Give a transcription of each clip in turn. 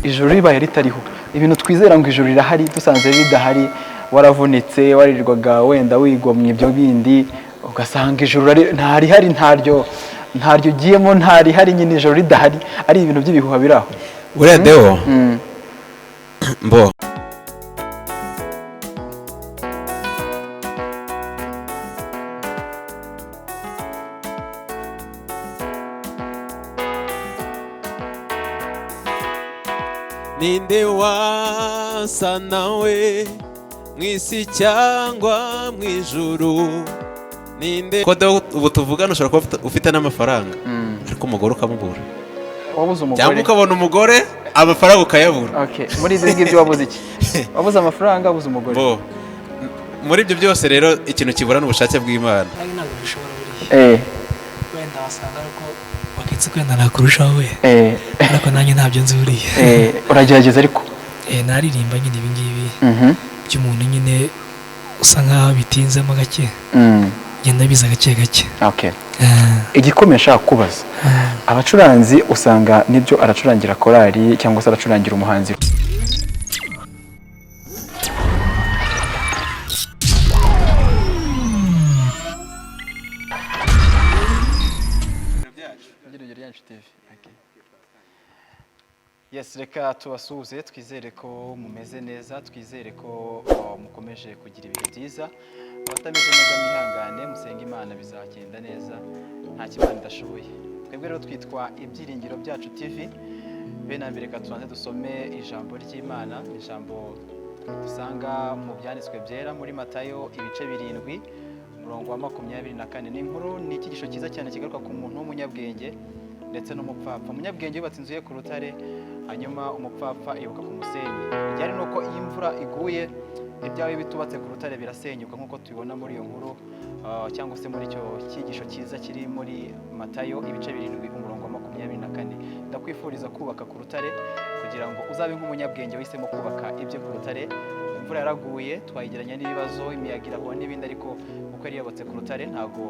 Ijuru ribaye ritariho, ibintu twizera ngo ijuru rirahari, dusanze bidahari, waravunitse, waririrwaga wenda wigomwa ibyo bindi, ugasanga ijuru ntarihari, ntaryo ugiyemo, ntarihari nyine, ijuru ridahari, ari ibintu by'ibihuha biri aho. Buriya Deo mbo ninde wasa nawe mu isi cyangwa mu ijuru? Ninde ko Deo ubu tuvugana ushobora kuba ufite n'amafaranga, ariko umugore ukamubura. Wabuze umugore? Cyangwa ukabona umugore, amafaranga ukayabura. Okay, muri ibyo ngibyo wabuze iki? Wabuze amafaranga, wabuze umugore? Bo muri ibyo byose rero, ikintu kibura ni ubushake bw'Imana. Nanjye ntabwo bishobora buriya. Wenda wasanga ari uko waketse ko wenda nakurushaho we, ariko nanjye ntabyo nzi buriya. Uragerageza ariko? Naririmba nyine ibi ngibi by'umuntu nyine usa nkaho bitinzemo gake, genda biza gake gake. Okay. Igikomeye nshaka kubaza, abacuranzi usanga nibyo aracurangira korali cyangwa se aracurangira umuhanzi. Yes, reka tubasuhuze, twizere ko mumeze neza, twizere ko mukomeje kugira ibihe byiza. Abatameze neza mwihangane, musenge Imana, bizagenda neza, nta kimana idashoboye. Twebwe rero twitwa Ibyiringiro Byacu TV. Bene mbere reka tubanze dusome ijambo ry'Imana, ijambo dusanga mu byanditswe byera muri Matayo ibice 7, umurongo wa 24. Ni inkuru, ni icyigisho cyiza cyane kigaruka ku muntu w'umunyabwenge ndetse n'umupfapfa. Umunyabwenge yubatse inzu ye ku rutare, hanyuma umupfapfa yibuka ku musenyi. Igihari ni uko iyo imvura iguye, ibyawe bitubatse ku rutare birasenyuka, nk'uko tubibona muri iyo nkuru, cyangwa se muri icyo cyigisho cyiza kiri muri Matayo ibice 7, umurongo wa 24. Ndakwifuriza kubaka ku rutare kugira ngo uzabe nk'umunyabwenge wahisemo kubaka ibye ku rutare. Imvura yaraguye, twayigeranya n'ibibazo, imiyaga irahuha n'ibindi, ariko kuko yari yubatse ku rutare ntabwo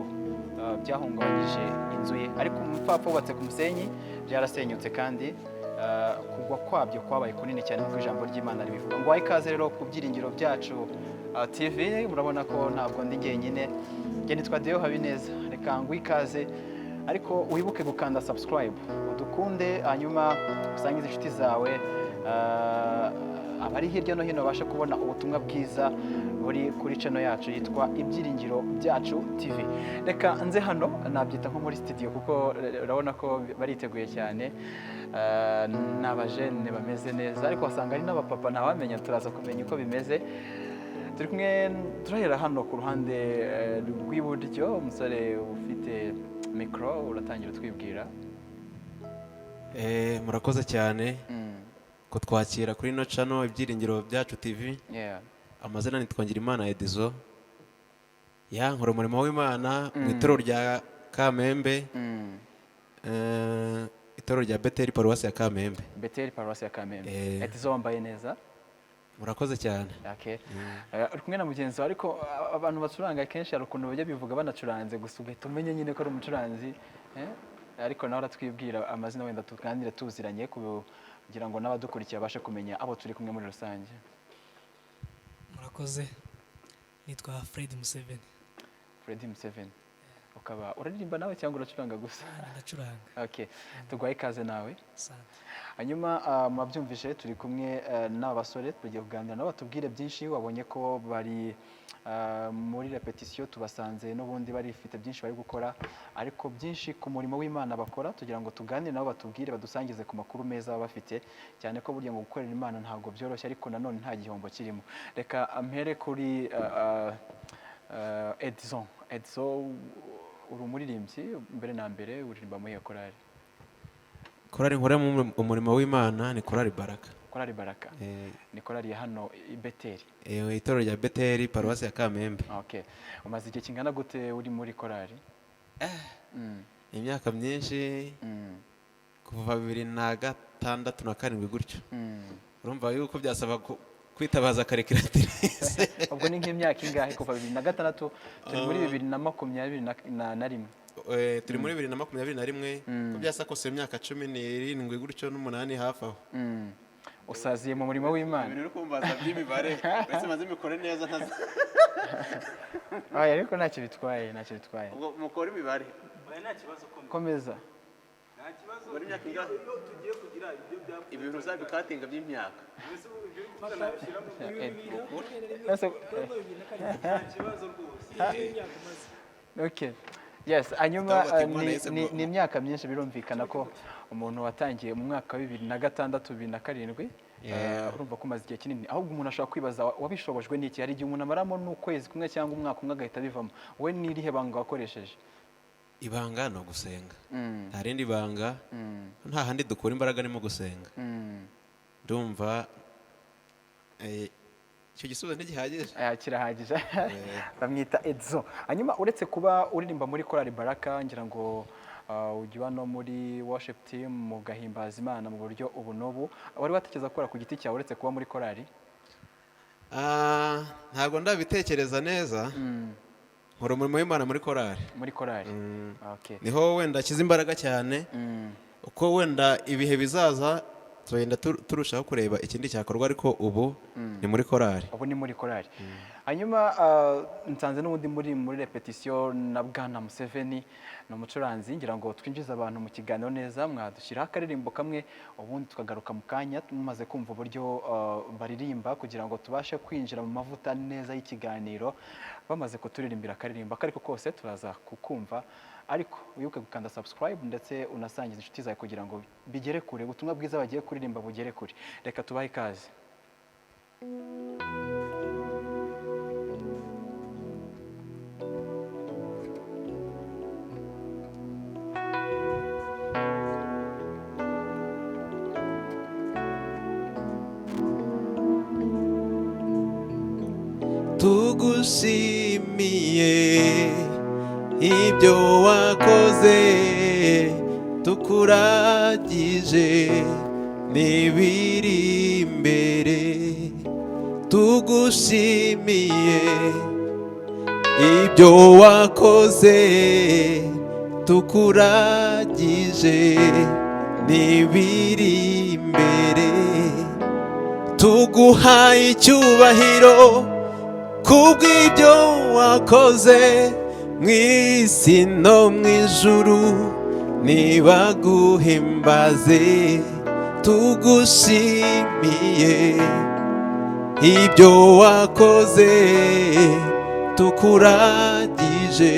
byahungabanyije inzu ye. Ariko umupfapfa wubatse ku musenyi byarasenyutse, kandi kugwa kwabyo kwabaye kunini cyane, nk'uko ijambo ry'Imana ribivuga. Ngo ikaze rero ku Byiringiro Byacu TV. Murabona ko ntabwo ndi jyenyine, njye nitwa Deo Habineza. Reka ngo ikaze, ariko wibuke gukanda subscribe, udukunde, hanyuma usangize inshuti zawe, abari hirya no hino babashe kubona ubutumwa bwiza buri kuri channel yacu yitwa Ibyiringiro Byacu TV. Reka nze hano, nabyita nko muri studio, kuko urabona ko bariteguye cyane. Ni abajene bameze neza, ariko wasanga ari n'abapapa, ntawamenya, turaza kumenya uko bimeze. Turi kumwe, turahera hano ku ruhande rw'iburyo, umusore ufite mikoro, uratangira utwibwira. Murakoze cyane kutwakira kuri ino channel Ibyiringiro Byacu TV. Amazina ni Twangirimana Edizo, ya nkora umurimo w'Imana mu itorero rya Kamembe, itorero rya Beteli, paruwasi ya Kamembe. Beteli, paruwasi ya Kamembe. Edizo, wambaye neza. Murakoze cyane. Okay. Uri kumwe na mugenzi wawe, ariko abantu bacuranga kenshi hari ukuntu bajya bivuga banacuranze gusa, ugahita umenya nyine ko ari umucuranzi, ariko nawe aratwibwira amazina, wenda tuganire tuziranye kugira ngo n'abadukurikiye babashe kumenya abo turi kumwe muri rusange. Murakoze, nitwa Fred Museveni. Fred Museveni, ukaba uraririmba nawe cyangwa uracuranga gusa? Ndacuranga. Okay, tuguhaye ikaze nawe. Asante. Hanyuma mwabyumvise, turi kumwe n'aba basore, tugiye kuganira nabo batubwire byinshi. Wabonye ko bari muri repetisiyo, tubasanze n'ubundi barifite byinshi bari gukora, ariko byinshi ku murimo w'Imana bakora, tugira ngo tuganire nabo batubwire, badusangize ku makuru meza baba bafite, cyane ko burya ngo gukorera Imana ntabwo byoroshye, ariko nanone nta gihombo kirimo. Reka mpere kuri Edison. Edison, uri umuririmbyi, mbere na mbere uririmba muri iyo korali? Korali nkorera umurimo w'Imana ni Korali Baraka. Korali Baraka. Ni korali ya hano i Beteli? Itorero rya Beteli, paruwasi ya Kamembe. Okay. Umaze igihe kingana gute uri muri korali? Imyaka myinshi, kuva 2006 na 7 gutyo. Urumva yuko byasaba kwitabaza calculatrice. Ubwo ni nk'imyaka ingahe kuva 2006? Turi muri 2021. Turi muri 2021, ko byasa kose imyaka 17 gutyo n'umunani hafi aho. Usaziye mu murimo w'Imana. Ibintu uri kumbaza by'imibare, mbese maze mbikore neza ntaza. Oya, ariko ntacyo bitwaye, ntacyo bitwaye. Ubwo mukora imibare. Oya, nta kibazo, komeza. Komeza. Nta kibazo. Muri imyaka ingahe? Iyo tugiye kugira ibyo bya Ibintu uzabikatinga by'imyaka. Mbese ubu ibyo uri kuvuga nabishyiramo? Nta kibazo rwose. Okay. Yes, hanyuma Ndavuga ati, Imana yahise ni imyaka myinshi. Birumvikana ko umuntu watangiye mu mwaka wa 2006, 2007, urumva ko umaze igihe kinini. Ahubwo umuntu ashobora kwibaza wabishobojwe n'iki? Hari igihe umuntu amaramo n'ukwezi kumwe cyangwa umwaka umwe agahita abivamo. Wowe ni irihe banga wakoresheje? Ibanga ni ugusenga, nta rindi banga. Nta handi dukura imbaraga, ni mu gusenga. Ndumva icyo gisubizo ntigihagije. Aya, kirahagije. Bamwita Edzo. Hanyuma uretse kuba uririmba muri korali Baraka, ngira ngo ujya uba no muri worship team mugahimbaza Imana mu buryo ubu n'ubu. Wari watekereza gukora ku giti cyawe uretse kuba muri korali? Ah, ntabwo ndabitekereza neza. Nkora umurimo w'Imana muri korali. Muri korali, okay. Niho wenda ashyize imbaraga cyane. Uko wenda ibihe bizaza tugenda turushaho kureba ikindi cyakorwa, ariko ubu ni muri korali. Ubu ni muri korali. Hanyuma nsanze n'ubundi muri repetition na Bwana Museveni, ni umucuranzi. Ngira ngo twinjize abantu mu kiganiro neza, mwadushyiraho akaririmbo kamwe, ubundi tukagaruka mu kanya mumaze kumva uburyo baririmba, kugira ngo tubashe kwinjira mu mavuta neza y'ikiganiro. Bamaze kuturirimbira akaririmbo ako ariko kose turaza kukumva, ariko wibuke gukanda subscribe ndetse unasangiza inshuti zawe kugira ngo bigere kure, ubutumwa bwiza bagiye kuririmba bugere kure. Reka tubahe ikaze. Tugushimiye ibyo wakoze, tukuragije n'ibiri imbere. Tugushimiye ibyo wakoze, tukuragije n'ibiri imbere. Tuguhaye icyubahiro kubw'ibyo wakoze mu isi no mu ijuru, nibaguhimbaze. Tugushimiye ibyo wakoze, tukuragije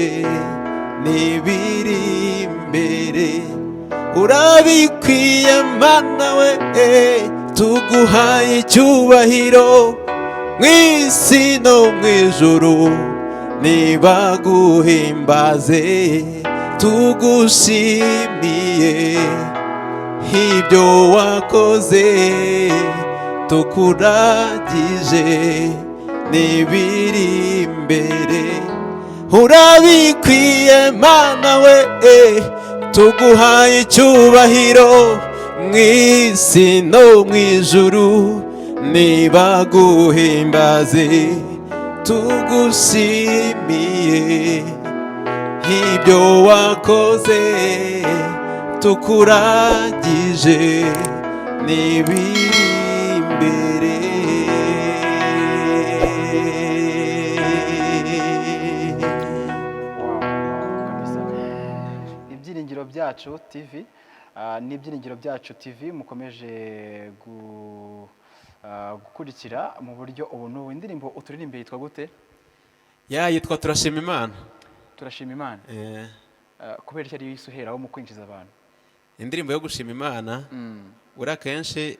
n'ibiri imbere. Urabikwiye Mana we, tuguhaye icyubahiro mu isi no mu ijuru, nibaguhimbaze. Tugushimiye ibyo wakoze, tukuragije n'ibiri imbere. Urabikwiye Mana we, tuguhaye icyubahiro mu isi no mu ijuru, nibaguhimbaze. Tugushimiye ibyo wakoze, tukuragije n'ibiri imbere. Wow, kabisa. Ibyiringiro Byacu TV, ni Ibyiringiro Byacu TV mukomeje gukurikira mu buryo ubu n'ubu. Indirimbo uturirimbe yitwa gute? Ya, yitwa Turashima Imana. Turashima Imana. Kubera icyo ariyo uheraho mu kwinjiza abantu? Indirimbo yo gushima Imana, buriya akenshi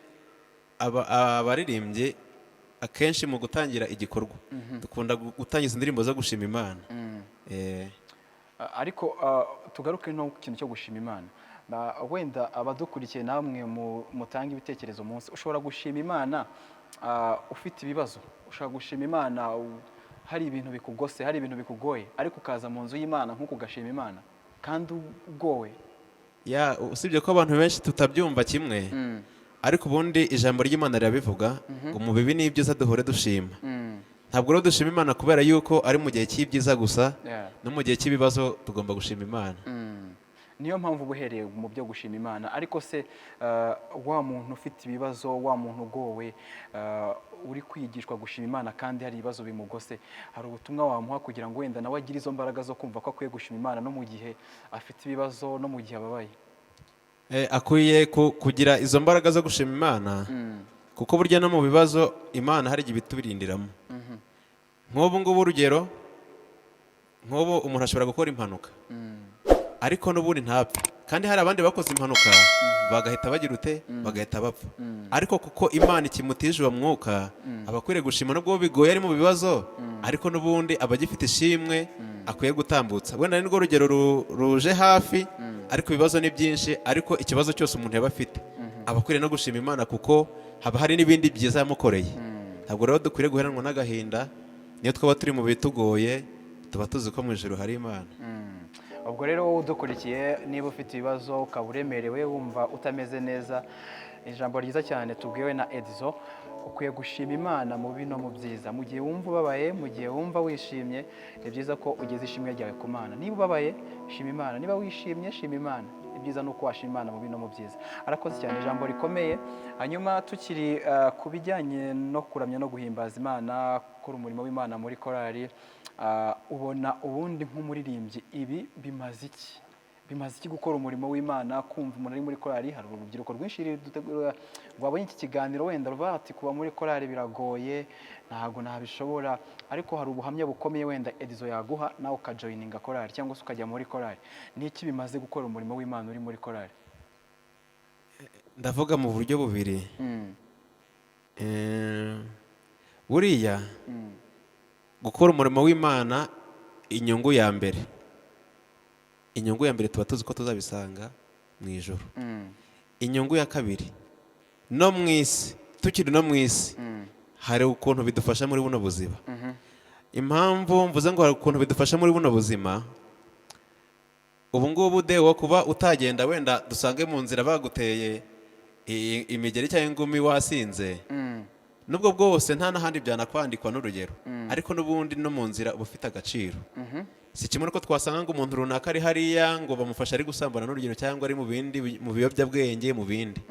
abaririmbyi akenshi mu gutangira igikorwa dukunda gutangiza indirimbo zo gushima Imana. Ariko tugaruke no ku kintu cyo gushima Imana. Wenda abadukurikiye namwe mutange ibitekerezo munsi. Ushobora gushima Imana ufite ibibazo, ushobora gushima Imana hari ibintu bikugose, hari ibintu bikugoye, ariko ukaza mu nzu y'Imana nk'uko ugashima Imana kandi ugowe. Ya, usibye ko abantu benshi tutabyumva kimwe, ariko ubundi ijambo ry'Imana rirabivuga ngo mu bibi n'ibyiza duhore dushima. Ntabwo rero dushima Imana kubera yuko ari mu gihe cy'ibyiza gusa, no mu gihe cy'ibibazo tugomba gushima Imana. Niyo mpamvu uba uhereye mu byo gushima Imana. Ariko se wa muntu ufite ibibazo, wa muntu ugowe, uri kwigishwa gushima Imana kandi hari ibibazo bimugose, hari ubutumwa wamuha kugira ngo wenda nawe agire izo mbaraga zo kumva ko akwiye gushima Imana no mu gihe afite ibibazo, no mu gihe ababaye? Akwiye kugira izo mbaraga zo gushima Imana, kuko burya no mu bibazo Imana hari igihe ibitubirindiramo. Nk'ubu ngubu, urugero, nk'ubu umuntu ashobora gukora impanuka ariko n'ubundi ntapfe, kandi hari abandi bakoze impanuka bagahita bagira ute, bagahita bapfa. Ariko kuko Imana ikimutije uwo mwuka, aba akwiriye gushima nubwo bigoye, ari mu bibazo, ariko n'ubundi aba agifite ishimwe akwiye gutambutsa. Wenda ni rwo rugero ruje hafi, ariko ibibazo ni byinshi. Ariko ikibazo cyose umuntu yaba afite, aba akwiriye no gushima Imana, kuko haba hari n'ibindi byiza yamukoreye. Ntabwo rero dukwiriye guheranwa n'agahinda. Niyo twaba turi mu bitugoye, tuba tuzi ko mu ijuru hari Imana. Ubwo rero wowe udukurikiye, niba ufite ibibazo, ukaba uremerewe, wumva utameze neza, ijambo ryiza cyane tubwiwe na Edizo: ukwiye gushima Imana mu bibi no mu byiza. Mu gihe wumva ubabaye, mu gihe wumva wishimye, ni byiza ko ugeza ishimwe ryawe ku Mana. Niba ubabaye, shima Imana; niba wishimye, shima Imana. Ibyiza ni uko washima Imana mu bibi no mu byiza. Arakoze cyane, ijambo rikomeye. Hanyuma tukiri ku bijyanye no kuramya no guhimbaza Imana, gukora umurimo w'Imana muri korali, ubona ubundi nk'umuririmbyi ibi bimaze iki? Bimaze iki gukora umurimo w'Imana, kumva umuntu ari muri korali? Hari urubyiruko rwinshi rwabonye iki kiganiro, wenda ruvuga ati: "Kuba muri korali biragoye, ntabwo nabishobora." Ariko hari ubuhamya bukomeye wenda Edizo yaguha, nawe ukajoininga korali cyangwa se ukajya muri korali. Ni iki bimaze gukora umurimo w'Imana uri muri korali? Ndavuga mu buryo bubiri. Buriya gukora umurimo w'Imana, inyungu ya mbere tuba tuzi ko tuzabisanga mu ijuru. Inyungu ya kabiri, no mu isi, tukiri no mu isi, hari ukuntu bidufasha muri buno buzima. Impamvu mvuze ngo hari ukuntu bidufasha muri buno buzima, ubu ngubu dewo kuba utagenda wenda dusange mu nzira baguteye imigeri cyangwa ingumi wasinze, nubwo bwose nta n'ahandi byanakwandikwa n'urugero, ariko n'ubundi no mu nzira uba ufite agaciro. Si kimwe nuko twasanga ngo umuntu runaka ari hariya, ngo bamufashe ari gusambana n'urugero, cyangwa ari mu bindi, mu biyobyabwenge, mu bindi.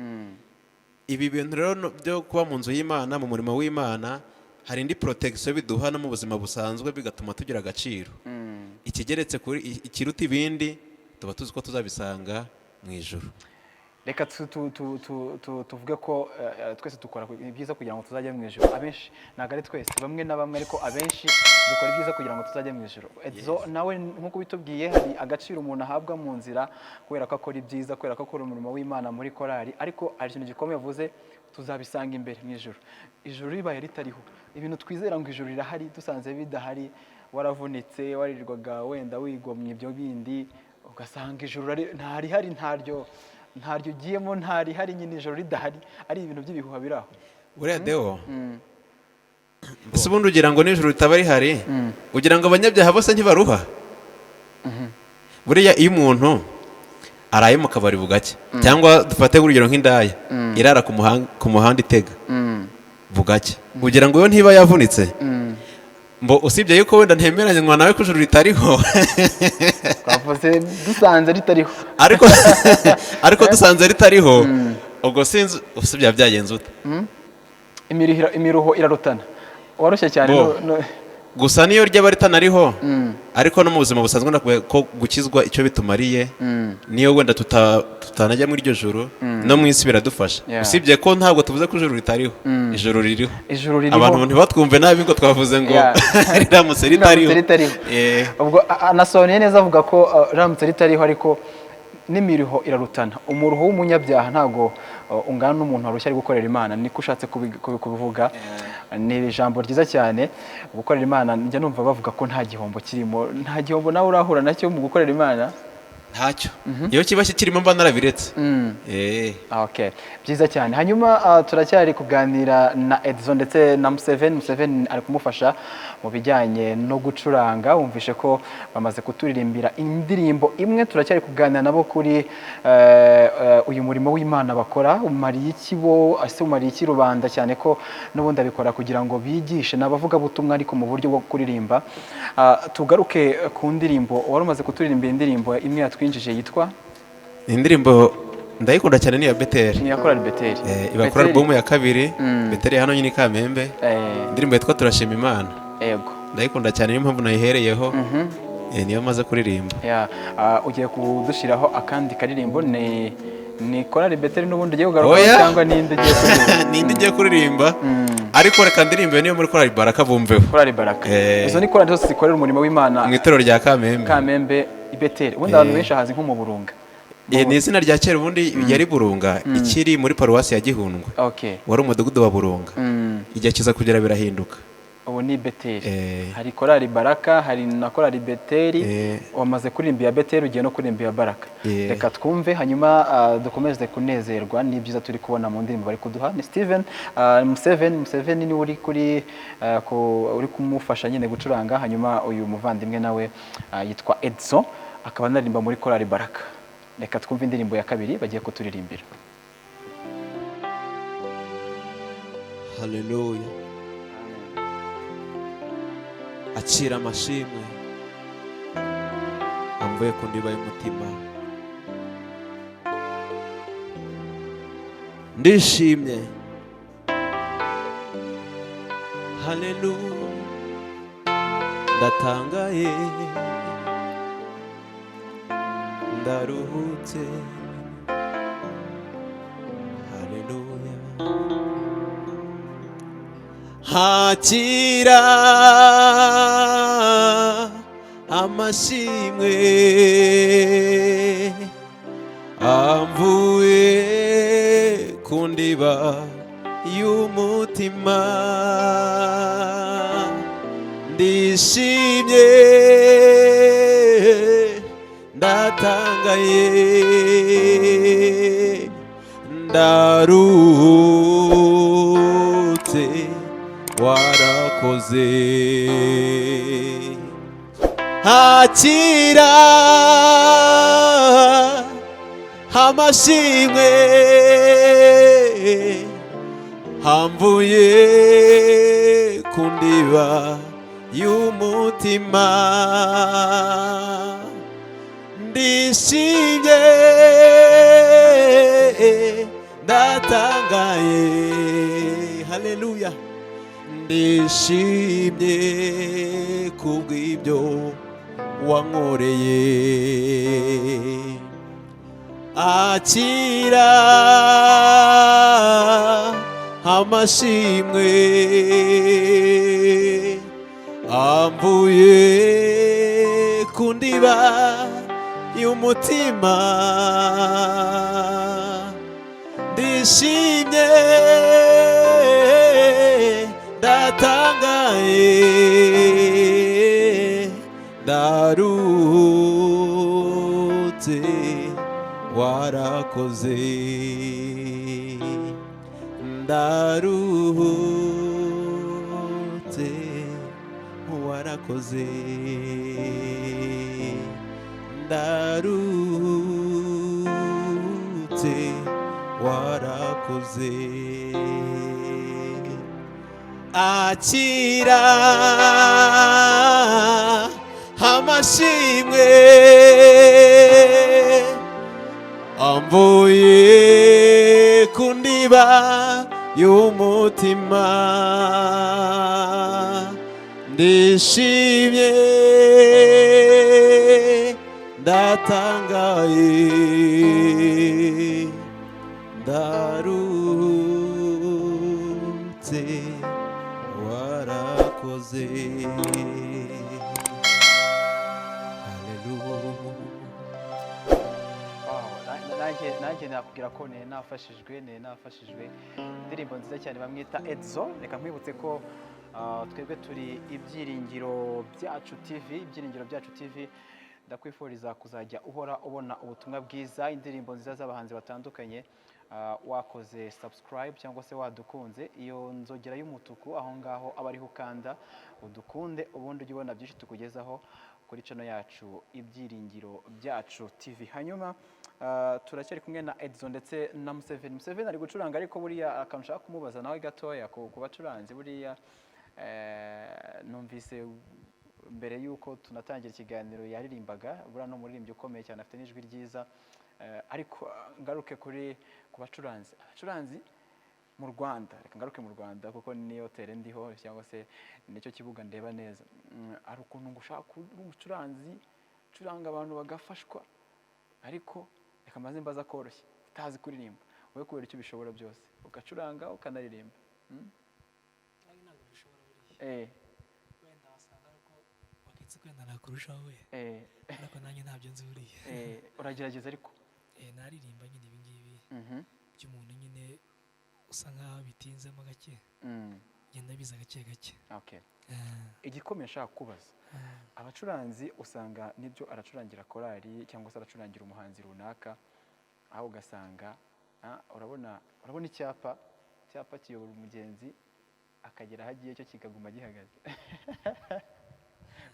Ibi bintu rero byo kuba mu nzu y'Imana, mu murimo w'Imana, hari indi protection biduha no mu buzima busanzwe, bigatuma tugira agaciro. Ikigeretse kuri ikiruta ibindi, tuba tuzi ko tuzabisanga mu ijuru. Reka tuvuge ko twese dukora ibyiza kugira ngo tuzajye mu ijuru. Abenshi, ntabwo ari twese, bamwe na bamwe, ariko abenshi dukora ibyiza kugira ngo tuzajye mu ijuru. Edizo nawe nk'uko bitubwiye, hari agaciro umuntu ahabwa mu nzira kubera ko akora ibyiza, kubera ko akora umurimo w'Imana muri korali. Ariko hari ikintu gikomeye avuze: tuzabisanga imbere mu ijuru. Ijuru ribaye ritariho, ibintu twizera ngo ijuru rirahari, dusanze bidahari, waravunitse, waririrwaga wenda wigomwa ibyo bindi, ugasanga ijuru ntarihari, ntaryo ugiyemo, ntarihari nyine, ijuru ridahari, ari ibintu by'ibihuha biri aho. Buriya deo, ese ubundi ugira ngo nijoro ritaba rihari, ugira ngo abanyabyaha bose ntibaruha? Buriya iyo umuntu araye mu kabari bugacya, cyangwa dufate urugero nk'indaya irara ku muhanda itega bugacya, ugira ngo yo ntiba yavunitse? Mbo usibye yuko wenda ntemeranywa nawe ko ijuru ritariho. Twavuze dusanze ritariho. Ariko dusanze ritariho, ubwo sinzi usibye byagenze ute. Imiruho irarutana, warushye cyane. Bo. Gusa niyo ryaba ritanariho, ariko no mu buzima busanzwe nakubwiye ko gukizwa icyo bitumariye, niyo wenda tutanajya muri iryo juru, no mu isi biradufasha. Usibye ko ntabwo tuvuze ko ijuru ritariho, ijuru ririho. Ijuru ririho. Abantu ntibatwumve nabi ngo twavuze ngo riramutse ritariho. Riramutse ritariho. Ubwo anasobanuye neza, avuga ko riramutse ritariho, ariko n'imiruho irarutana. Umuruho w'umunyabyaha ntabwo ungana n'umuntu warushye ari gukorera Imana. Niko ushatse kubivuga. Ni ijambo ryiza cyane. Gukorera Imana, njya numva bavuga ko nta gihombo kirimo. Nta gihombo nawe urahura nacyo mu gukorera Imana? Ntacyo. Iyo kiba kirimo mba narabiretse. Okay. Byiza cyane. Hanyuma turacyari kuganira na Edison ndetse na Museveni. Museveni ari kumufasha mu bijyanye no gucuranga. Wumvishe ko bamaze kuturirimbira indirimbo imwe. Turacyari kuganira nabo kuri uyu murimo w'Imana bakora. Umariye iki bo ese? Umariye iki rubanda? Cyane ko n'ubundi abikora kugira ngo bigishe n'abavugabutumwa, ariko mu buryo bwo kuririmba. Tugaruke ku ndirimbo wari umaze kuturirimbira, indirimbo imwe yatwinjije yitwa Indirimbo ndayikunda cyane, ni iya Beteri. Ni iya korali Beteri. Iba kuri Beteri- alubumu ya kabiri, Beteri hano nyine i Kamembe. Indirimbo yitwa "Turashima Imana". Ndayikunda cyane, niyo mpamvu nayihereyeho. Niyo maze kuririmba. Ya, ugiye kudushyiraho akandi karirimbo, ni korali Beteri n'ubundi ugiye kugarukaho Oya. cyangwa n'indi ugiye kuririmba? Nindi ngiye kuririmba, ariko reka ndirimbe niyo muri korali Baraka bumveho. Korali Baraka. Izo ni korali zose zikorera umurimo w'Imana mu itorero rya Kamembe. Kamembe i Beteri. Ubundi abantu benshi hazi nko mu Burunga. Ni izina rya kera, ubundi yari Burunga ikiri muri paruwasi ya Gihundwe. Wari umudugudu wa Burunga. Igihe kiza kugera birahinduka. Ubu ni Beteri. Hari korali Baraka, hari na korali Beteri. Wamaze kuririmba iya Beteri, ugiye no kuririmba iya Baraka. Reka twumve, hanyuma dukomeze kunezerwa n'ibyiza turi kubona mu ndirimbo bari kuduha. Ni Steven Museveni. Museveni niwe uri kuri uri kumufasha nyine gucuranga. Hanyuma uyu muvandimwe nawe yitwa Edson, akaba anaririmba muri korali Baraka. Reka twumve indirimbo ya kabiri bagiye kuturirimbira. Haleluya! Akira amashimwe amvuye ku ndiba y'umutima. Ndishimye, haleluya! Ndatangaye, ndaruhutse, haleluya! Hakira amashimwe amvuye ku ndiba y'umutima. Ndishimye, ndatangaye, ndaruhutse, warakoze. Hakira amashimwe hamvuye ku ndiba y'umutima. Ndishimye, ndatangaye, haleluya! Ndishimye kubw'ibyo wankoreye. Akira amashimwe amvuye ku ndiba y'umutima. Ndishimye, ndatangaye, ndaruhutse, warakoze. Ndaruhutse, warakoze. Ndaruhutse, warakoze. Akira amashimwe amvuye ku ndiba y'umutima. Ndishimye, ndatangaye, ndaruhutse, warakoze. Haleluya! Wow, nanjye nakubwira ko nari nafashijwe. Indirimbo nziza cyane, bamwita Edzo. Reka nkwibutse ko twebwe turi Ibyiringiro Byacu TV. Ibyiringiro Byacu TV, ndakwifuriza kuzajya uhora ubona ubutumwa bwiza, indirimbo nziza z'abahanzi batandukanye, wakoze subscribe cyangwa se wadukunze. Iyo nzogera y'umutuku aho ngaho aba ariho ukanda udukunde, ubundi ujye ubona byinshi tukugezaho kuri channel yacu Ibyiringiro Byacu TV. Hanyuma turacyari kumwe na Edson ndetse na Museveni. Museveni ari gucuranga, ariko buriya akantu nshaka kumubaza nawe gatoya ku bacuranzi buriya, numvise Mbere y'uko tunatangira ikiganiro yaririmbaga, buriya ni umuririmbyi ukomeye cyane, afite n'ijwi ryiza. Ariko ngaruke kuri ku bacuranzi. Abacuranzi mu Rwanda, reka ngaruke mu Rwanda kuko niyo tere ndiho cyangwa se nicyo kibuga ndeba neza. Hari ukuntu ngo ushaka kuba umucuranzi ucuranga abantu bagafashwa, ariko reka maze mbaza koroshye, utazi kuririmba wowe kubera icyo ubishobora byose ugacuranga ukanaririmba? Ntabwo bishobora buriya. Wenda wasanga ariko waketse ko wenda nakurushaho we, ariko nanjye ntabyo nzi buriya. Uragerageza ariko. Naririmba nyine ibi ngibi by'umuntu nyine usa nkaho bitinzemo gake, genda biza gake gake. Okay. Igikomeye nshaka kubaza, abacuranzi usanga nibyo aracurangira korali cyangwa se aracurangira umuhanzi runaka, aho ugasanga urabona icyapa kiyobora umugenzi akagera aho agiye, cyo kikaguma gihagaze.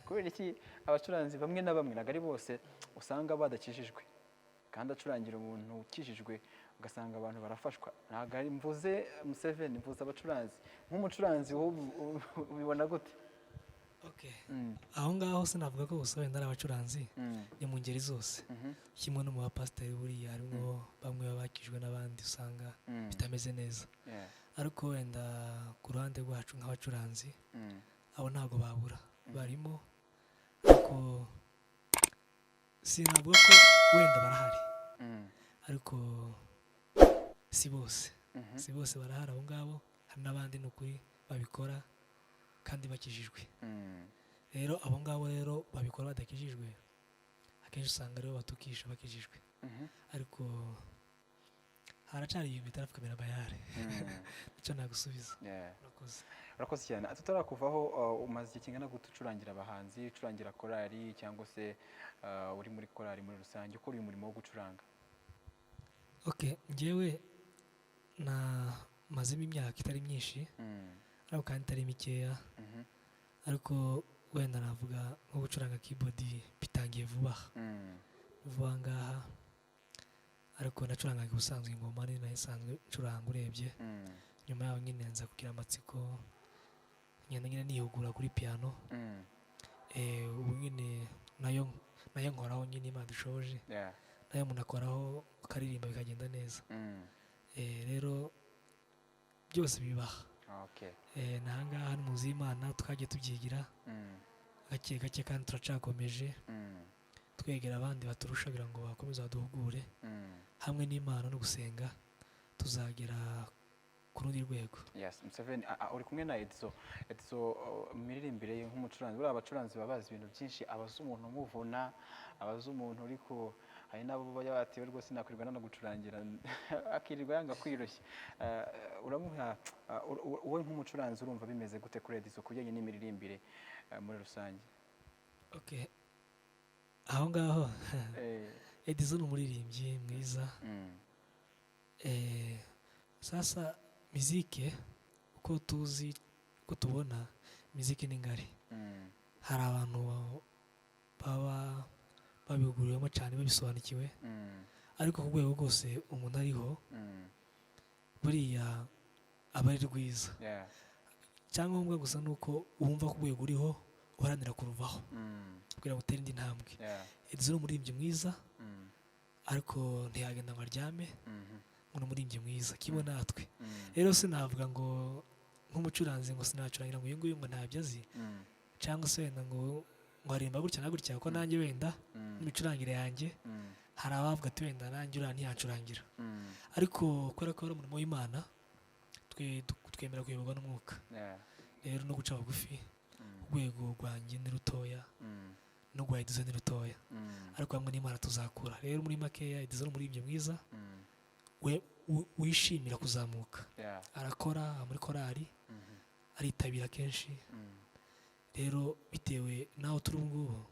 Kubera iki abacuranzi bamwe na bamwe, ntabwo ari bose, usanga badakijijwe, kandi acurangira umuntu ukijijwe ugasanga abantu barafashwa? Ntabwo ari mvuze Museveni, mvuze abacuranzi. Nk'umucuranzi wowe ubibona gute? Okay. Aho ngaho sinavuga ko gusa wenda ari abacuranzi, ni mu ngeri zose, kimwe no mu bapasiteri buriya harimo bamwe baba bakijwe n'abandi usanga bitameze neza. Ariko wenda ku ruhande rwacu nk'abacuranzi, abo ntabwo babura, barimo, ariko sinavuga ko wenda barahari, ariko si bose, si bose barahari abo ngabo. Hari n'abandi ni ukuri babikora kandi bakijijwe. Rero abo ngabo rero babikora badakijijwe, akenshi usanga rero batukisha bakijijwe, ariko haracari ibintu bitarapfukamira bayare. Nicyo nagusubiza. Urakoze. Urakoze cyane. Tutarakuvaho, umaze igihe kingana gute ucurangira abahanzi, ucurangira korali cyangwa se uri muri korali muri rusange, ukora uyu murimo wo gucuranga? Okay, njyewe na mazemo imyaka itari myinshi, ariko kandi itari mikeya, ariko wenda navuga nko gucuranga keyboard bitangiye vuba aha, vuba ngaha, ariko nacurangaga ubusanzwe ingoma ni nayo isanzwe ncuranga urebye. Nyuma yaho nyine nza kugira amatsiko, ngenda nyine nihugura kuri piano. Ubu nyine nayo nkoraho nyine, Imana dushoboje, nayo umuntu akoraho ukaririmba bikagenda neza. Rero byose bibaha. Okay. Nahangaha ni mu nzu y'Imana twagiye tubyigira gake gake, kandi turacakomeje twegera abandi baturusha kugira ngo bakomeze baduhugure. Hamwe n'Imana no gusenga tuzagera ku rundi rwego. Yes, Museveni, uri kumwe na Edizo. Edizo, miririmbire ye nk'umucuranzi, buriya abacuranzi baba bazi ibintu byinshi, abazi umuntu umuvuna, abazi umuntu uri ku, hari n'abo bajya bati rwose nakwirwa nanagucurangira, akirirwa yanga kwirushya. Uramuha, wowe nk'umucuranzi urumva bimeze gute kuri Edizo ku bijyanye n'imiririmbire muri rusange? Okay. Aho ngaho Edizo ni umuririmbyi mwiza. Sasa mizike uko tuzi, uko tubona miziki ni ngari. Hari abantu baba babihuguriwemo cyane, babisobanukiwe, ariko ku rwego rwose umuntu ariho buriya aba ari rwiza. Icyangombwa gusa ni uko wumva ku rwego uriho uharanira kuruvaho kugira ngo utere indi ntambwe. Edizo ni umuririmbyi mwiza, ariko ntiyagenda ngo aryame, ngo ni umuririmbyi mwiza kimwe natwe. Rero sinavuga ngo nk'umucuranzi ngo sinacurangira ngo uyu nguyu ngo ntabyo azi, cyangwa se wenda ngo aririmba gutya na gutya, kuko nanjye wenda n'imicurangire yanjye hari abavuga ati wenda nanjye uriya ntiyacurangira. Ariko kubera ko ari umurimo w'Imana, twe twemera kuyoborwa n'umwuka. Rero no guca bugufi, urwego rwanjye ni rutoya, no rwa Edizo ni rutoya, ariko hamwe n'Imana tuzakura. Rero muri makeya Edizo ni umuririmbyi mwiza, we wishimira kuzamuka, arakora muri korali, aritabira kenshi. Rero bitewe n'aho turi ubu ngubu,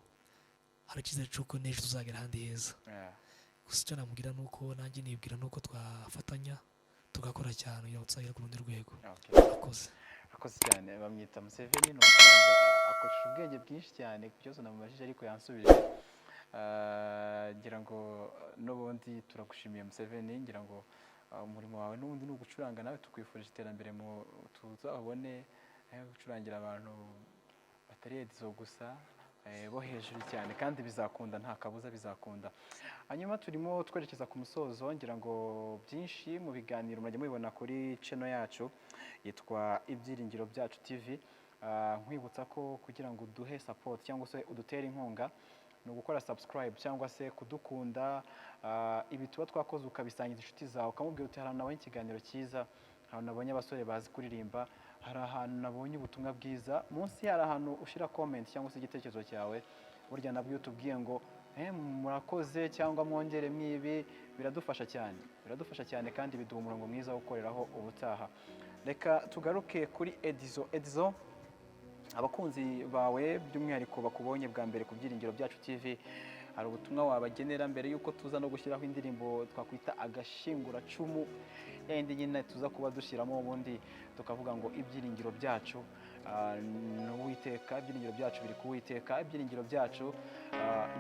hari icyizere cy'uko n'ejo tuzagera ahandi heza. Gusa icyo namubwira ni uko nanjye nibwira ni uko twafatanya tugakora cyane kugira ngo tuzagere ku rundi rwego. Urakoze. Urakoze cyane. Bamwita Museveni, ni umucuranzi akoresha ubwenge bwinshi cyane, byose namubajije ariko yansubije. Ngira ngo n'ubundi turagushimiye Museveni, ngira ngo umurimo wawe n'ubundi ni ugucuranga, nawe tukwifurije iterambere, mu tuzabone gucurangira abantu batari Edizo gusa, Bo hejuru cyane, kandi bizakunda, nta kabuza bizakunda. Hanyuma turimo twerekeza ku musozo. Ngira ngo byinshi mu biganiro murajya mubibona kuri channel yacu yitwa Ibyiringiro Byacu TV. Nkwibutsa ko kugira ngo uduhe support cyangwa se udutere inkunga ni ugukora subscribe cyangwa se kudukunda, ibi tuba twakoze ukabisangiza inshuti zawe, ukamubwira uti: "Hari ahantu nabonye ikiganiro cyiza, ahantu nabonye abasore bazi kuririmba, hari ahantu nabonye ubutumwa bwiza." Munsi hari ahantu ushyira comment cyangwa se igitekerezo cyawe. Burya nabwo iyo utubwiye ngo "Murakoze" cyangwa "Mwongere mwibi", biradufasha cyane, biradufasha cyane, kandi biduha umurongo mwiza wo gukoreraho ubutaha. Reka tugaruke kuri Edizo. Edizo, abakunzi bawe by'umwihariko bakubonye bwa mbere ku Byiringiro Byacu TV, hari ubutumwa wabagenera mbere y'uko tuza no gushyiraho indirimbo twakwita agashinguracumu, yindi nyine tuza kuba dushyiramo, ubundi tukavuga ngo ibyiringiro byacu ni Uwiteka, ibyiringiro byacu biri ku Uwiteka, ibyiringiro byacu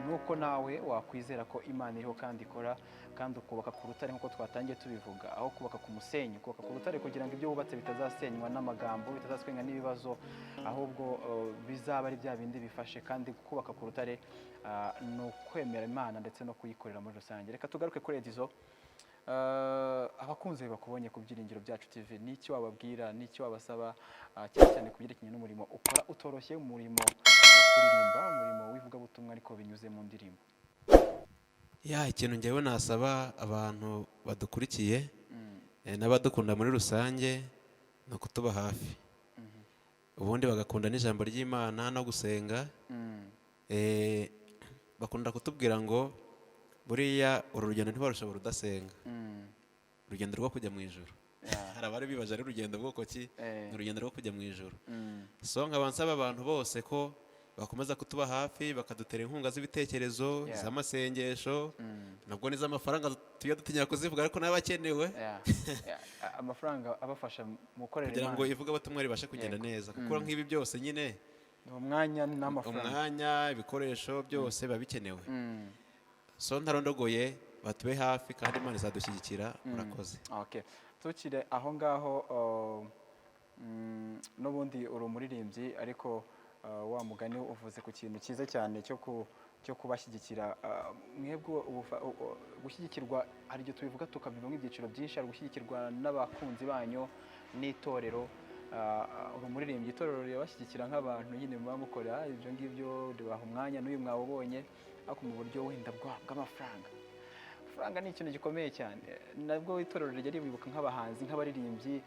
ni uko nawe wakwizera ko Imana iriho kandi ikora, kandi ukubaka ku rutare nk'uko twatangiye tubivuga, aho kubaka ku musenyi, kubaka ku rutare kugira ngo ibyo wubatse bitazasenywa n'amagambo, bitazasenywa n'ibibazo, ahubwo bizaba ari bya bindi bifashe. Kandi kubaka ku rutare ni ukwemera Imana ndetse no kuyikorera muri rusange. Reka tugaruke kuri Edizo. Abakunzi bakubonye ku Byiringiro Byacu TV, n'icyo wababwira, n'icyo wabasaba, cyane cyane ku byerekeranye n'umurimo ukora utoroshye, umurimo wo kuririmba, umurimo w'ivugabutumwa ariko binyuze mu ndirimbo? Ya, ikintu ngewe nasaba abantu badukurikiye n'abadukunda muri rusange ni ukutuba hafi, ubundi bagakunda n'ijambo ry'Imana no gusenga. Bakunda kutubwira ngo buriya uru rugendo ntibarushobora udasenga, urugendo rwo kujya mu ijuru. Hari abari bibaje ari urugendo bwoko ki? Ni urugendo rwo kujya mu ijuru. So nkaba nsaba abantu bose ko bakomeza kutuba hafi, bakadutera inkunga z'ibitekerezo, z'amasengesho, nabwo n'iz'amafaranga tujya dutinya kuzivuga ariko nayo akenewe, Yeah. Amafaranga abafasha mu gukorera kugira ngo Imana. ivugabutumwa ribashe kugenda neza, kuko nk'ibi byose nyine Ni umwanya n'amafaranga. Umwanya, ibikoresho byose biba bikenewe. So ntarondogoye, batube hafi kandi Imana izadushyigikira. Murakoze. Okay. Tukiri aho ngaho, n'ubundi uri umuririmbyi, ariko wa mugani uvuze ku kintu cyiza cyane cyo kubashyigikira. Mwebwe gushyigikirwa, hari igihe tubivuga tukabivuga nk'ibyiciro byinshi. Hari gushyigikirwa n'abakunzi banyu n'itorero. Uri umuririmbyi, itorero rirabashyigikira nk'abantu nyine muba mukora ibyo ngibyo, ribaha umwanya n'uyu mwawubonye, ariko mu buryo wenda bw'amafaranga, amafaranga ni ikintu gikomeye cyane. Nabwo itorero rijya ribibuka nk'abahanzi, nk'abaririmbyi,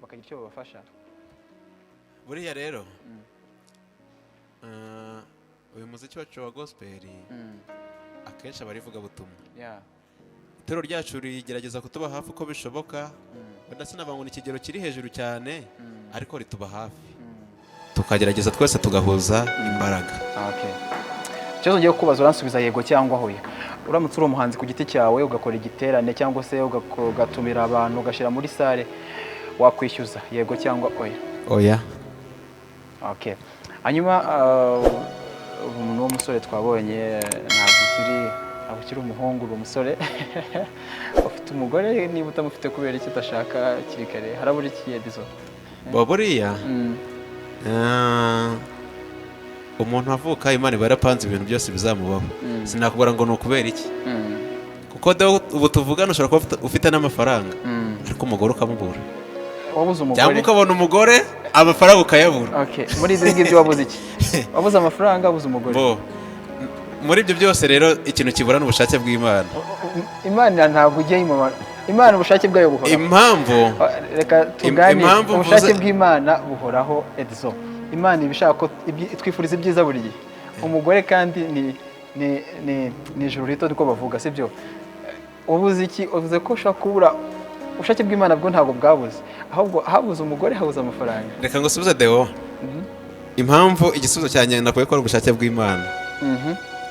bakagira icyo babafasha? Buriya rero uyu muziki wacu wa gospel akenshi aba ari ivugabutumwa. Itorero ryacu rigerageza kutuba hafi uko bishoboka. Wenda sinavuga ngo ni ikigero kiri hejuru cyane, ariko rituba hafi, tukagerageza twese tugahuza imbaraga. Okay. Ikibazo ngiye kukubaza uransubiza yego cyangwa hoya. Uramutse uri umuhanzi ku giti cyawe, ugakora igiterane cyangwa se ugatumira abantu, ugashyira muri salle, wakwishyuza, yego cyangwa oya? Oya. Okay. Hanyuma umuntu w'umusore twabonye, ntabwo ukiri umuhungu, uri umusore ufite umugore. Niba utamufite, kubera iki udashaka hakiri kare? Harabura iki, Edizo? Bo buriya umuntu avuka Imana iba yarapanze ibintu byose bizamubaho. Sinakubwira ngo ni ukubera iki, kuko ubu tuvugana ushobora kuba ufite n'amafaranga, ariko umugore ukamubura. Wabuze umugore? Cyangwa ukabona umugore, amafaranga ukayabura. Okay. Muri ibyo ngibyo wabuze iki? Wabuze amafaranga, wabuze umugore? Bo muri ibyo byose rero, ikintu kibura ni ubushake bw'Imana. Imana ntabwo ujya yimubara. Imana ubushake bwayo buhoraho. Impamvu Reka tuganire. Impamvu Ubushake bw'Imana buhoraho, Edizo. Imana iba ishaka ko itwifuriza ibyiza buri gihe. Umugore kandi ni ijuru rito, niko bavuga, sibyo? Ubuze iki? Uvuze ko ushobora kubura ubushake bw'Imana, bwo ntabwo bwabuze, ahubwo habuze umugore, habuze amafaranga. Reka ngo usubize, Deo. Impamvu igisubizo cyanjye nakwiye ko ari ubushake bw'Imana,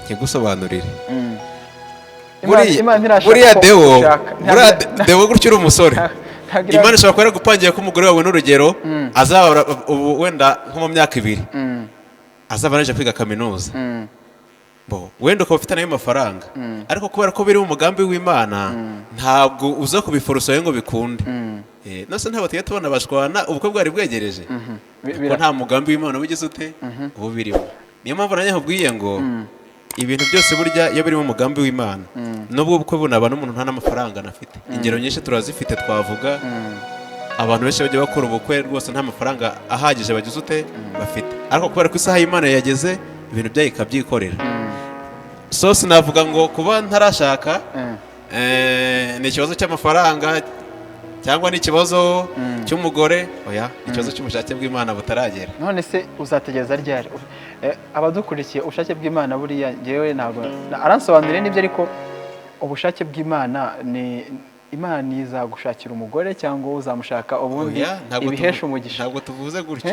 nkigusobanurire. Imana ntirashaka Buriya ko Deo, ushaka. buriya Deo, gutyo uri umusore, Ntabwo Imana ishobora kuba yaragupangiye ko umugore wawe, n'urugero, azaba ubu wenda nko mu myaka 2 azaba arangije kwiga kaminuza. Bo wenda ukaba ufite nayo mafaranga, ariko kubera ko biri mu mugambi w'Imana, ntabwo uza kubiforosa ngo bikunde. Nose ntabwo tujya tubona bashwana ubukwe bwari bwegereje? Kuko nta mugambi w'Imana uba ugize ute uba ubirimo. Niyo mpamvu nanjye nkubwiye ngo ibintu byose burya iyo biri mu mugambi w'Imana, nubwo ubukwe bunaba n'umuntu nta n'amafaranga anafite, ingero nyinshi turazifite, twavuga abantu benshi bajya bakora ubukwe rwose nta mafaranga ahagije bagize ute bafite, ariko kubera ko isaha y'Imana yageze, ibintu byayo ikabyikorera. So sinavuga ngo kuba ntarashaka ni ikibazo cy'amafaranga cyangwa ni ikibazo cy'umugore. Oya, ni ikibazo cy'ubushake bw'Imana butaragera. None se uzategereza ryari? Abadukurikiye, ubushake bw'Imana buriya ngewe ntabwo aransobanuriye n'ibyo, ariko ubushake bw'Imana ni Imana izagushakira umugore cyangwa wowe uzamushaka, ubundi Oya, ntabwo ibihesha umugisha. Ntabwo tuvuze gutyo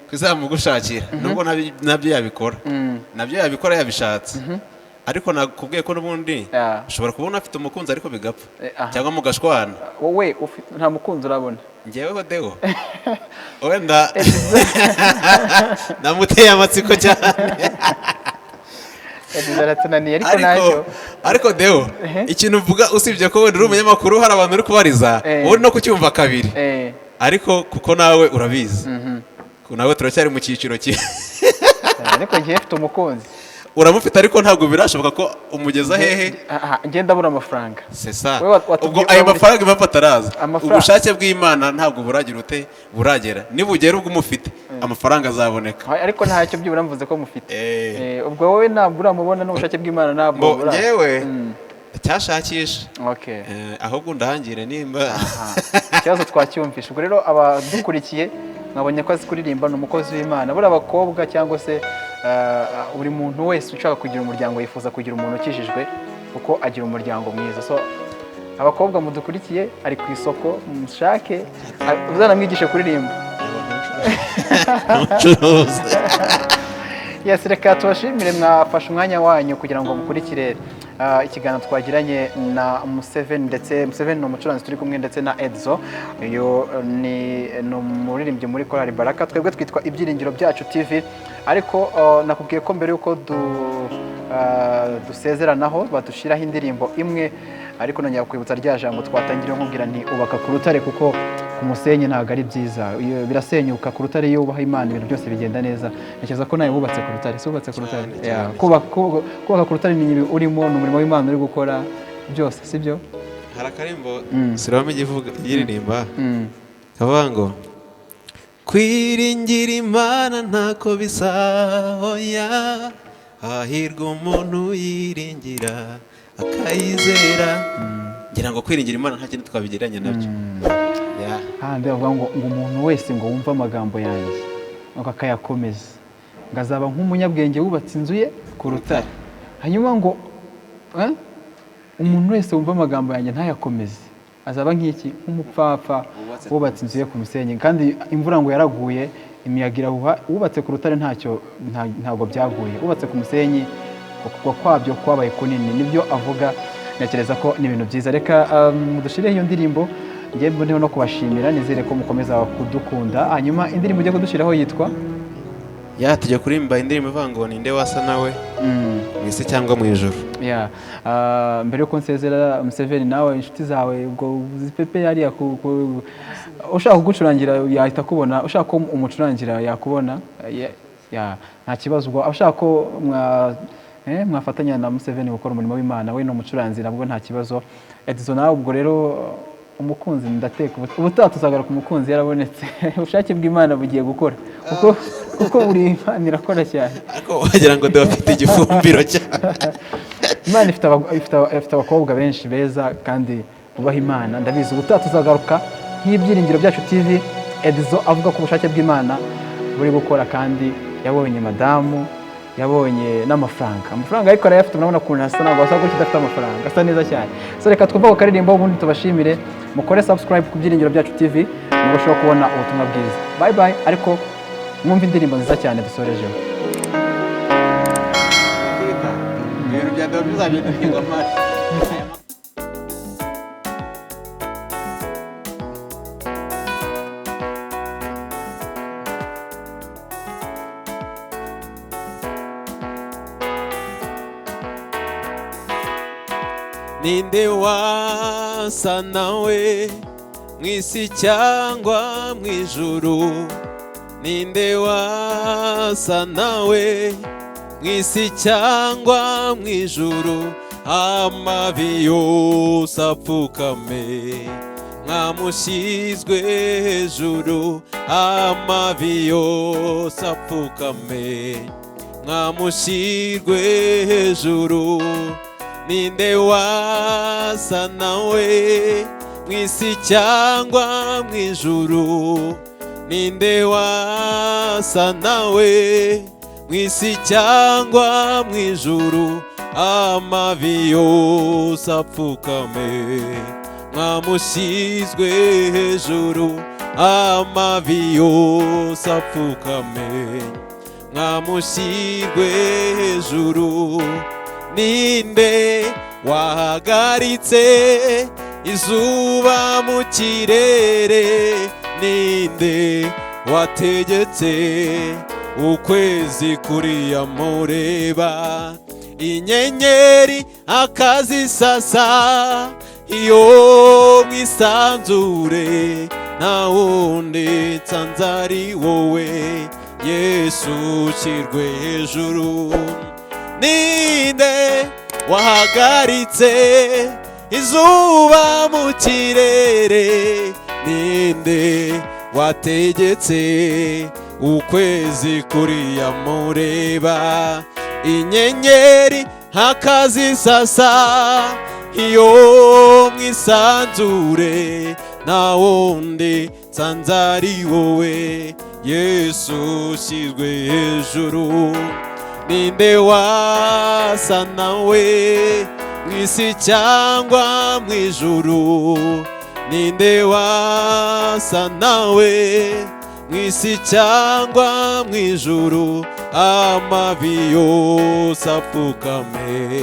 ko izamugushakira, nubwo nabyo yabikora, nabyo yabikora yabishatse, ariko nakubwiye ko n'ubundi ushobora kubona afite umukunzi ariko bigapfa cyangwa mugashwana. Wowe nta mukunzi urabona? Njyewe Deo wenda namuteye amatsiko cyane. Yagize aratunaniye, ariko ariko ntacyo. Ariko Deo, ikintu uvuga, usibye ko wenda uri umunyamakuru, hari abantu uri kubariza, wowe no kucyumva kabiri, ariko kuko nawe urabizi, nawe turacyari mu cyiciro kimwe. Ariko ngiye mfite umukunzi. Uramufite, ariko ntabwo birashoboka ko umugeza hehe? Aha, njye ndabura amafaranga. C'est ça. Wowe watubwiye Ubwo ko ayo urabura. mafaranga, impamvu ataraza, Amafaranga. ubushake bw'Imana ntabwo buragira ute buragera. Nibugera ubwo umufite, amafaranga azaboneka. Ariko ntacyo, byibura mvuze ko mufite. Ubwo wowe ntabwo uramubona, n'ubushake bw'Imana ntabwo Bo njyewe cyashakisha. Ahubwo ndahangire nimba Aha. Ikibazo twacyumvishe. Ubwo rero abadukurikiye, mwabonye ko azi kuririmba, ni umukozi w'Imana. Buriya abakobwa cyangwa se buri muntu wese ushaka kugira umuryango yifuza kugira umuntu ukijijwe, kuko agira umuryango mwiza. So abakobwa mudukurikiye, ari ku isoko, mushake, uzanamwigishe kuririmba. Umucuruzi. Yes, reka tubashimire, mwafashe umwanya wanyu kugira ngo mukurikire ikiganiro twagiranye na Museveni. Ndetse Museveni ni umucuranzi turi kumwe, ndetse na Edzo, uyu ni umuririmbyi muri Korali Baraka. Twebwe twitwa Ibyiringiro Byacu TV. Ariko nakubwiye ko mbere y'uko dusezeranaho badushyiraho indirimbo imwe, ariko nongera kwibutsa rya jambo twatangiriye nkubwira nti ubaka ku rutare, kuko ku musenyi ntabwo ari byiza. Iyo birasenyuka. Ku rutare, iyo wubaha Imana, ibintu byose bigenda neza. Ntekereza ko nawe wubatse ku rutare. Si wubatse ku rutare? Cyane, Yeah. cyane. Kubaka ku rutare ni ibi urimo, ni umurimo w'Imana uri gukora byose, sibyo? Hari akarimbo Siloam igivuga yiririmba, kavuga ngo kwiringira Imana ntako bisa, oya, hahirwa umuntu yiringira akayizera. Ngira ngo kwiringira Imana nta kindi twabigereranya nabyo. Yeah. Handi bavuga ngo umuntu wese ngo wumve amagambo yanjye ngo akayakomeza, ngo azaba nk'umunyabwenge wubatse inzu ye ku rutare. Hanyuma ngo umuntu wese wumva amagambo yanjye ntayakomeze azaba nk'iki? Nk'umupfapfa Wubatse wubatse inzu ye ku musenyi, kandi imvura ngo yaraguye, imiyaga irahuha, wubatse ku rutare ntacyo ntabwo byaguye, wubatse ku musenyi kugwa kwabyo kwabaye kunini. Nibyo avuga. Ntekereza ko ni ibintu byiza. Reka dushireho iyo ndirimbo, njye mboneho no kubashimira, nizere ko mukomeza kudukunda. Hanyuma indirimbo ugiye kudushyiraho yitwa? Ya, tujya kuririmba indirimbo ivuga ngo ninde wasa nawe mu isi cyangwa mu ijuru. Yeah. Mbere yuko nsezera, Museveni, nawe inshuti zawe ubwo zipepe hariya ushaka kugucurangira yahita akubona, ushaka ko umucurangira yakubona. Yeah, nta kibazo. Ubwo abashaka ko mwafatanya na Museveni gukora umurimo w'Imana, we ni umucuranzi, nabwo nta kibazo. Edison, nawe ubwo rero umukunzi ndateka ubutaha tuzagaruka umukunzi yarabonetse. Ubushake bw'Imana bugiye gukora, kuko buri Imana irakora cyane. Ariko wagira ngo dufite igifumbiro cyane. Imana ifite abakobwa benshi beza kandi bubaha Imana, ndabizi. Ubutaha tuzagaruka nk'Ibyiringiro Byacu TV, Edizo avuga ko ubushake bw'Imana buri gukora, kandi yabonye madamu, yabonye n'amafaranga. Amafaranga ariko arayafite, murabona ukuntu asa, ntabwo asa gutya udafite amafaranga, asa neza cyane. So reka twumve ako karirimbo, ubundi tubashimire. Mukore subscribe ku Byiringiro Byacu TV murusheho kubona ubutumwa bwiza. Bye bye, ariko mwumve indirimbo nziza cyane dusorejeho. Ibintu bya Deo bizagenda bigwa amari. Ninde wasa nawe mu isi cyangwa mu ijuru? Ninde wasa nawe? Mu isi cyangwa mu ijuru, amavi yose apfukame. Mwamushyizwe hejuru, amavi yose apfukame. Mwamushyirwe hejuru. Ninde wasa nawe mu isi cyangwa mu ijuru? Ninde wasa nawe mu isi cyangwa mu ijuru? Amavi yose apfukame. Mwamushyizwe hejuru, amavi yose apfukame. Mwamushyirwe hejuru. Ninde wahagaritse izuba mu kirere? Ninde wategetse ukwezi kuriya mureba, inyenyeri akazisasa iyo mwisanzure? Nta wundi nsanze ari wowe, Yesu, ushyirwe hejuru. Ninde wahagaritse izuba mu kirere? Ninde wategetse ukwezi kuriya mureba, inyenyeri akazisasa iyo mwisanzure? Nta wundi nsanze ari wowe, Yesu, ushyizwe hejuru. Ninde wasa nawe mu isi cyangwa mu ijuru? Ninde wasa nawe mu isi cyangwa mu ijuru? Amavi yose apfukame.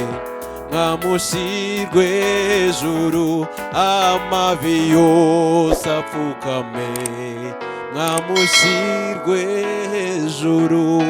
Mwamushyirwe hejuru, amavi yose apfukame. Mwamushyirwe hejuru.